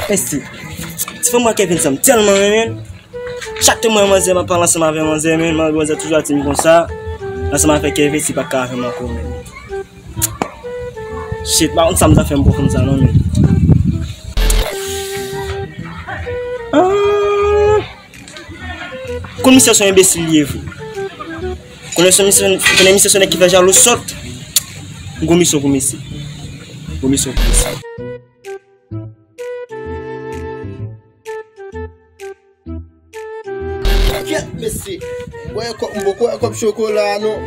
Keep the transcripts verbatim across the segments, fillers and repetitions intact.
Mèsi. Ti fanm mwen Kevin sa m tèlman renmen. Chak tan mwen manzè, m ap pale ansanm avè manzè, men manzè toujou ap di m konsa. Ansanm avè Kevin, si pa ka avè m ankò, men. Shit, pa konn sa m ta fè m pou fanm sa non, men. Ah. Konn misye se yon enbesil li ye vre. Konn misye, konn misye se yon nèg ki fè jalou sòt. Gwo misyon pou misye. Gwo misyon pou misye. Kèt, mesye. M wè kòb, m poko wè kòb chokola a non.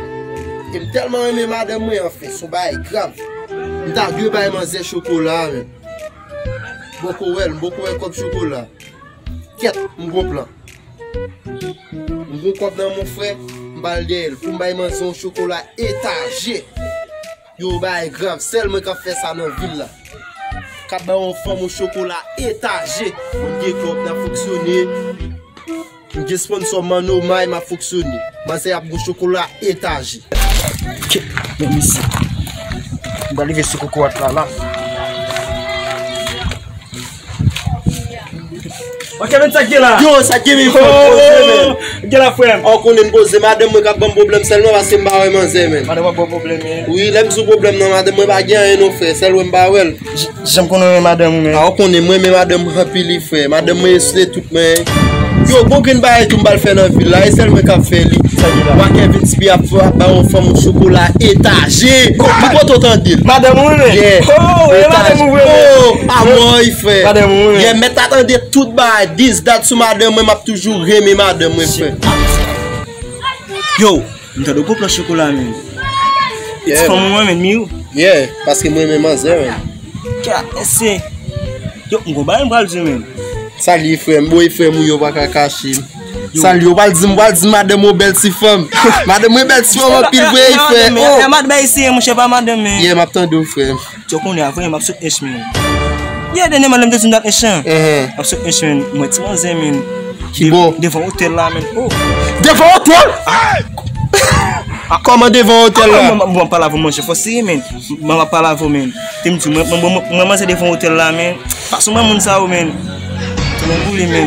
E m tèlman renmen madanm mwen, anfen, se yon bagay grav. M ta dwe bay manzè chokola a, men. M poko wè l, m poko wè kòb chokola. Kèt, m gon plan. M gon kòb nan men, frè, m pral dèyè l pou m bay manzè yon chokola etaje. Yo, bagay grav, sèl mwen k ap fè sa nan vil la. K ap bay yon fanm yon chokola etaje. Mwen gen kòb, n ap fonksyone. M gen sponsò Manno May, m ap fonksyone. Manzè ap gon chokola etaje. Ke, men misye. M pral rive sou kokorat la, la. Ok, men sa k gen la. Yo, sa k gen, men, frè m, poze, men. Gen la, frè m. Ou konnen m poze, madanm mwen k ap ban m pwoblèm sèlman paske m pa wè manzè, men. Madanm w ap ba w pwoblèm, men. Wi, lè m sou pwoblèm nan, madanm mwen pa gen anyen non, frè. Sèl wè m pa wè l. J-, jan m konnen w renmen madanm ou, men. A, ou konnen m renmen madanm mwen anpil, wi, frè. Madanm mwen esle tout, men. Yo, gon grenn bagay tou m pral fè nan vil la, e sèl mwen k ap fè li. Sa k gen la? Wa Kevin T V ap, ap ba yon fanm yon chokola etaje. Ou pote w tande l. Madanm ou, men? Yeah. Oh, e madanm ou vre, men. Oh, a mò, wi, frè. Madanm ou, men. Yeah, mèt la tande tout bagay, this, that sou madanm mwen, m ap toujou renmen madanm mwen, frè. Yo, m tande w gon plan chokola, men. Yeah. Ti fanm ou, men, Miu. Yeah, paske mwen renmen manzè, men. Ka, se. Yo, m gon bagay m pral di, men. Sa l ye, frè m? Bon, e frè m, wi, yo pa ka kache m. Yo. Sa l ye, ou pral di m, ou pral di m madanm ou bèl ti fanm. Madanm mwen bèl ti fanm anpil, vre, e frè. Oh. E madanm ayisyen, monchè, pa madanm, men. Yeah, m ap tande w, frè m. Yo konnen a, frè m, m ap sot H, men. Yeah, dènyèman, lè m te di m t ap H, an. Ehn. M ap sot H, men. Mwen, ti manzè, men. Ki bò? Devan otèl la, men. Oh. Devan otèl? Kòman devan otèl la? Ah, mwen, mwen, mwen pale avè w, monchè, fò serye, men. Mwen, mwen pale avè w, men. Te m di, mwen, mwen, mwen, mwen manzè devan otèl la, men. Fason mwen moun sa yo, men. Tonnè boule, men.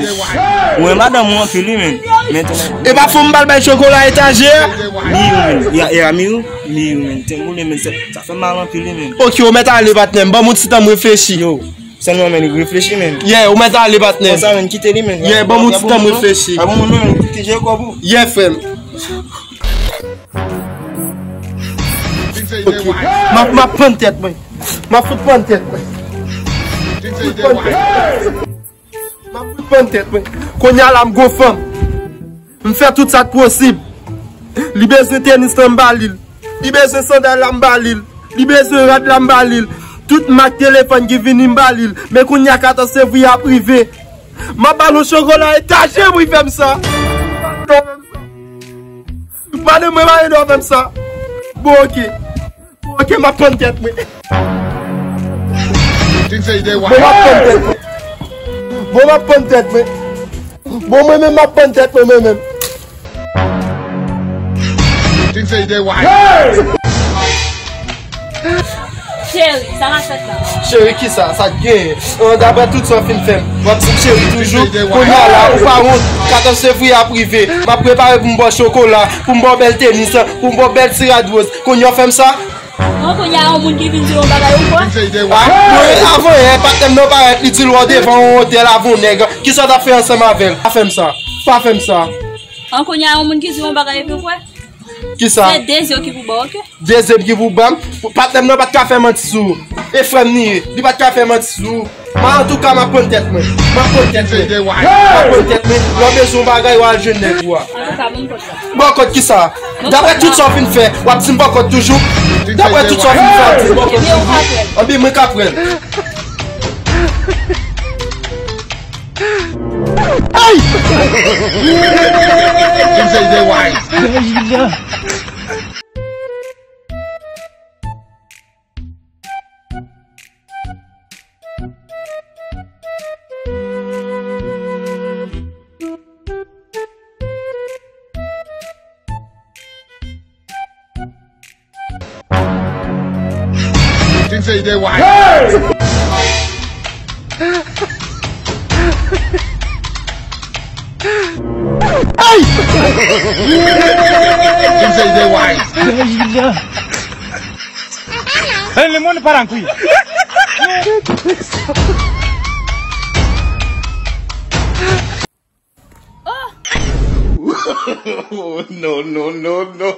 Ou wè madanm ou anpil, wi, men. Men tonnè boule. E pa fò m pral bay chokola etaje a? Miu, men. Ya, ya, Miu, Miu, men. Tonnè boule, men. Sa, sa fè mal anpil, wi, men. Ok, ou mèt ale, patnè m. Ban m yon ti tan m reflechi. Yo. Sèlman, men, reflechi, men. Yeah, ou mèt ale, patnè. Konsa, men, kite li, men. Yeah, ban m yon ti tan m reflechi. A bon, non, men, kite jere kòb ou. Yeah, frè m. Ok. M ap, m ap pann tèt mwen. M ap fout pann tèt mwen. Fout pann tèt mwen. M ap fout pann tèt mwen. Kounye a la, m gon fanm. M fè tout sa k posib. Li bezwen tenis lan, m ba li l. Li bezwen sandal la, m ba li l. Li bezwen rad la, m ba li l. Tout mak telefòn ki vini, m ba li l. Men kounye a, katòz fevriye ap rive. M ap ba l yon chokola etaje pou l fè m sa. Madanm mwen pa gen dwa fè m sa. Bon, ok. Bon, ok, m ap pann tèt mwen. Bon, m ap pann tèt mwen. Bon, m ap pann tèt mwen. Bon, mwen menm, m ap pann tèt mwen, mwen menm. Cheri, sa k ap fèt la? Cheri, kisa? Sa k genyen? An, daprè tout sa w fin fè m, w ap di m cheri toujou. Kounye a la, ou pa wont. Katòz fevriye ap rive. M ap prepare pou m ba w chokola, pou m ba w bèl tenis, pou m ba w bèl ti rad woz. Kounye a w fè m sa? An, kounye a, yon moun ki vin di yon bagay ou kwè? Ah, mwen, avan yè, patnè m nan parèt, li di l wè w devan yon otèl avè yon nèg. Kisa w t ap fè ansanm avè l? Pa fè m sa. Pa fè m sa. An, kounye a, yon moun ki di yon bagay epi w kwè? Kisa? Se de zye ki pou ba w, ok? De zye ki pou ban m? Patnè m nan pa t ka fè manti sou ou. E frè m li ye. Li pa t ka fè manti sou ou. Mwen, antouka, m ap pran tèt mwen. M ap pran tèt mwen. M ap pran tèt mwen. Lè w bezwen yon bagay, w al jwenn nèg ou a. Antouka, ban m kòb la. Ban kòb kisa? Daprè tout sa w fin fè, w ap di m ban kòb toujou. Daprè tout sa w fin fè, w ap di m ban kòb toujou. Anben, mwen k ap pran l. Ay! Things say they wise. Hey! Him say they wise. Hey, lemon para kuya. Oh, no, no, no, no.